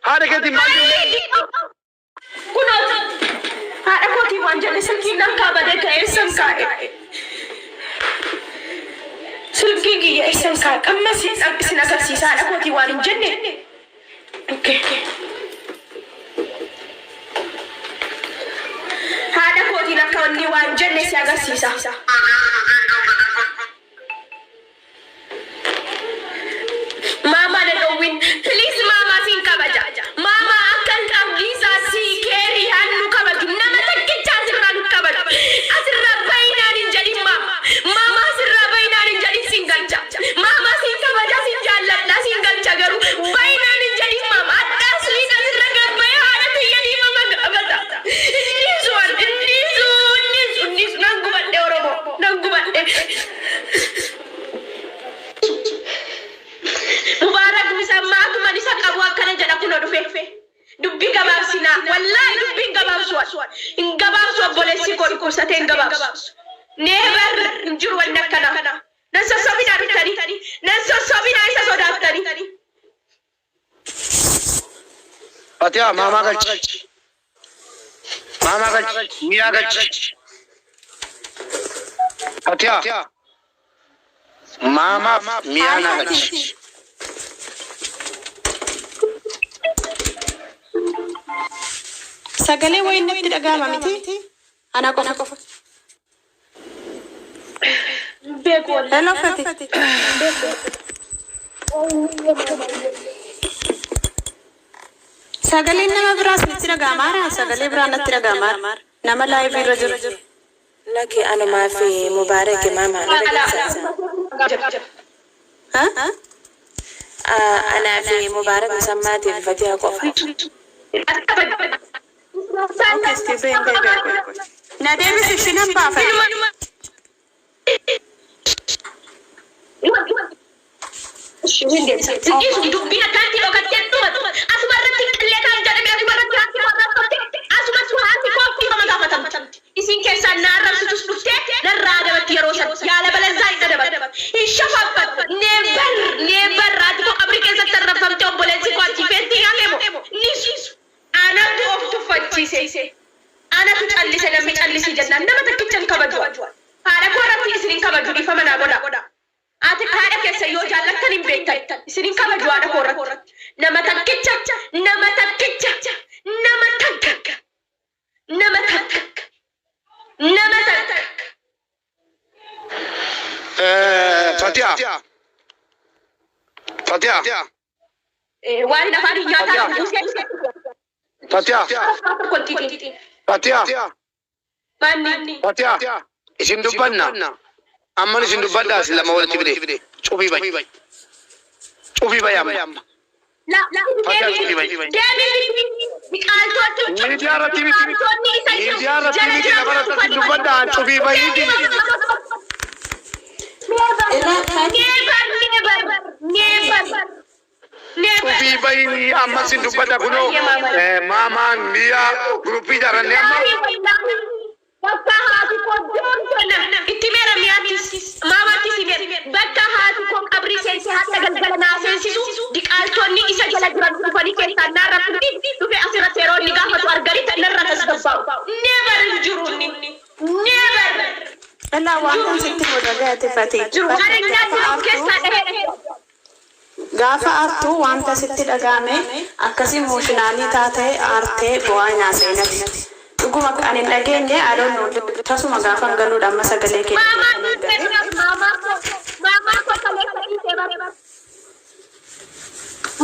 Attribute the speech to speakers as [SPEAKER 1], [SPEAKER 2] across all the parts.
[SPEAKER 1] Haadha keetiin maal jenne?
[SPEAKER 2] Kunoo haadha kootiin waan jenne silkiin narkaa badee ka'ee eessan kaa'e. Silkiin kiyya eessan kaa'e? Amma isin agarsiisa haadha kootiin waan hin jenne. Okay. Haadha kootiin akka wanni waan jenne si agarsiisa. Maamaa na dhowwin please maamaa siin kabaja maamaa akkan abdiisaa sii keerii hannu kabaju nama takkicha asirraa nu kabaju asirraa bayinaan hin jedhin maama maamaa asirraa bayinaan hin jedhin siin galcha maamaa siin kabaja siin jaalladha siin galcha garuu bayinaan hin jedhin maama addaa sliin asirra gabbayee haadha tiyya dhiifama gaafata innisu an innisu innisu innisu nan gubadhe oromoo nan gubadhe. Mubaarak Musammaa atuman isa qabu akkana jedha kuno dhufe. Dubbii gabaabsinaa. Wallaahi dubbii hin gabaabsu an. Hin gabaabsu obboleessi koo dhukkubsatee hin gabaabsu. Never hin jiru wanni akkanaa. Nan sossobinaa dhuftanii. Nan sossobinaa isa sodaattanii.
[SPEAKER 1] Fatiha maamaa galchi. Maamaa galchi. Miyaa galchi. Fatiha maamaaf miyaa naa galchi.
[SPEAKER 3] Sagalee wayiin natti dhaga'ama miti? Ana qofa.
[SPEAKER 2] Beeku wallahi.
[SPEAKER 3] Hello Fati. Sagaleen nama biraa isinitti dhaga'amaara? Sagalee biraa natti dhaga'amaara. Nama live irra jiru.
[SPEAKER 4] Laki anumaa fi Mubaaraki maamaa na dhageessaa?
[SPEAKER 3] Ha?
[SPEAKER 4] Anaa fi Mubaarak Musammaatiif Fatiha qofa.
[SPEAKER 3] Okay, isti been bee bee bee. Na deebisi ishi nan baafadhe.
[SPEAKER 2] Dhiisu dubbiin akkanatti dhokattee dhumatu. Asuma irratti qillee kaan jedhame asuma irratti haati koo arrabsamte asumatti haati koo dhiifama gaafatamti. Isin keessaa na arrabsitus dhuftee narraa adabatti yeroo san yaala balazzaa hin adabattu. Hin shafaffattu. Never never haati koo qabrii keessatti arrabfamte obboleessi koo achii feestii nyaate moo nisu. Anatu of tuffachiise. Anatu callise namni callisii jennaan nama takkicha hin kabaju ani. Haadha koo irratti isin hin kabaju dhiifama naa godhaa. Ati haadha keessan yoo jaallattan hin beektan. Isin hin kabaju haadha koo irratti. Nama takkicha nama takkicha nama takka nama takka nama takka.
[SPEAKER 1] Fatiha. Fatiha.
[SPEAKER 2] Waan afaan hin nyaataa buusee.
[SPEAKER 1] Fatiha.
[SPEAKER 2] Tokko hin xixiin.
[SPEAKER 1] Fatiha.
[SPEAKER 2] Manni.
[SPEAKER 1] Fatiha. Isin dubbanna. Amman isin dubbadhaa isin lama walitti fide. Cufii bayi. Cufii bayi amma.
[SPEAKER 2] La
[SPEAKER 1] Fatiha cufii bayi.
[SPEAKER 2] Deebi biqaaltoonni
[SPEAKER 1] Miidiyaa irratti miti.
[SPEAKER 2] biqaaltoonni isa
[SPEAKER 1] Miidiyaa irratti miti lafa irratti isin dubbadhaa cufii bayi.
[SPEAKER 3] Irraa kaati.
[SPEAKER 2] Never never never never.
[SPEAKER 1] Cufii bayi amma isin dubbadha kunoo maamaan miyaa guruppii ijaarrannee amma.
[SPEAKER 2] Bakka haati koo deemtona itti meera mi'aattis maamaattis himeera bakka haati koo qabrii seensi hadha galgala naa seensisu diqaaltonni isa jala jiran dhufanii keessaan naarra tuqi dhufe asirratti yeroo inni gaafatu arganii narra tasgabbaa'u never hin jiru inni never
[SPEAKER 3] Ilaa waan sitti godhate Fati.
[SPEAKER 2] jiru waan
[SPEAKER 3] Fati
[SPEAKER 2] inni
[SPEAKER 3] gaafa
[SPEAKER 2] of
[SPEAKER 3] aartu
[SPEAKER 2] keessaa dhahee
[SPEAKER 3] gaafa aartu wanta sitti dhaga'ame akkasii emotional taatee aartee bu'aa nyaaseenati. Dhuguma ani hin dhageenye adoon tasuma gaafa hin galuudha amma sagalee kee
[SPEAKER 2] maamaa
[SPEAKER 3] dhaggeeffatan
[SPEAKER 2] dhiisee
[SPEAKER 3] galee.
[SPEAKER 2] bar maamaa koo maamaa koo kaleessa dhiisee bar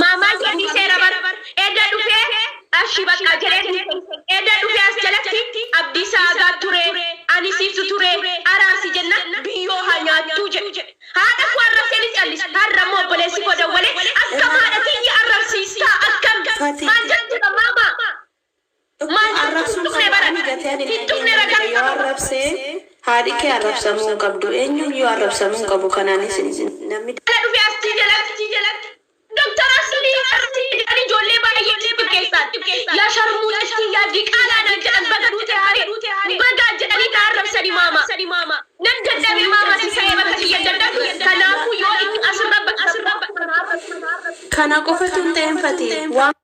[SPEAKER 2] maamaa kee dhiiseera bar edda dhufee ashi bakka jedhee dhiise edda dhufee as jalatti abdiisaa agaa ture ani siiftu ture araarsi jennaan biyyoo haa nyaattuu jedhe haadha koo arrabseenis callise har'a immoo obboleessi koo dawwalee akkam haadha tiyya arrabsiistaa akkam
[SPEAKER 3] Fati.
[SPEAKER 2] maal jechuudha maamaa maal
[SPEAKER 3] Arrabsuun
[SPEAKER 2] tuqne
[SPEAKER 3] qabu
[SPEAKER 2] bara
[SPEAKER 3] ani gatee ani
[SPEAKER 2] hin tuqne
[SPEAKER 3] dhageenye
[SPEAKER 2] ragaa
[SPEAKER 3] yoo arrabsee haadhi kee arrabsamuu hin qabdu eenyuyyuu arrabsamuu hin qabu kanaanis namni
[SPEAKER 2] Ala dhufe asii jalatti jalatti Doktar Aslii Aslii ijoollee baay'ee keessaan yaa sharmuuxitti yaa diqaalaa naan jedhan baga duute haree bagaa jedhanii na arrabsani maama nan dadhabe maama si ta'ee bakka kiyya dadhabe kanaafuu yoo inni asirra asirra
[SPEAKER 3] kana qofatu hin ta'in Fati waan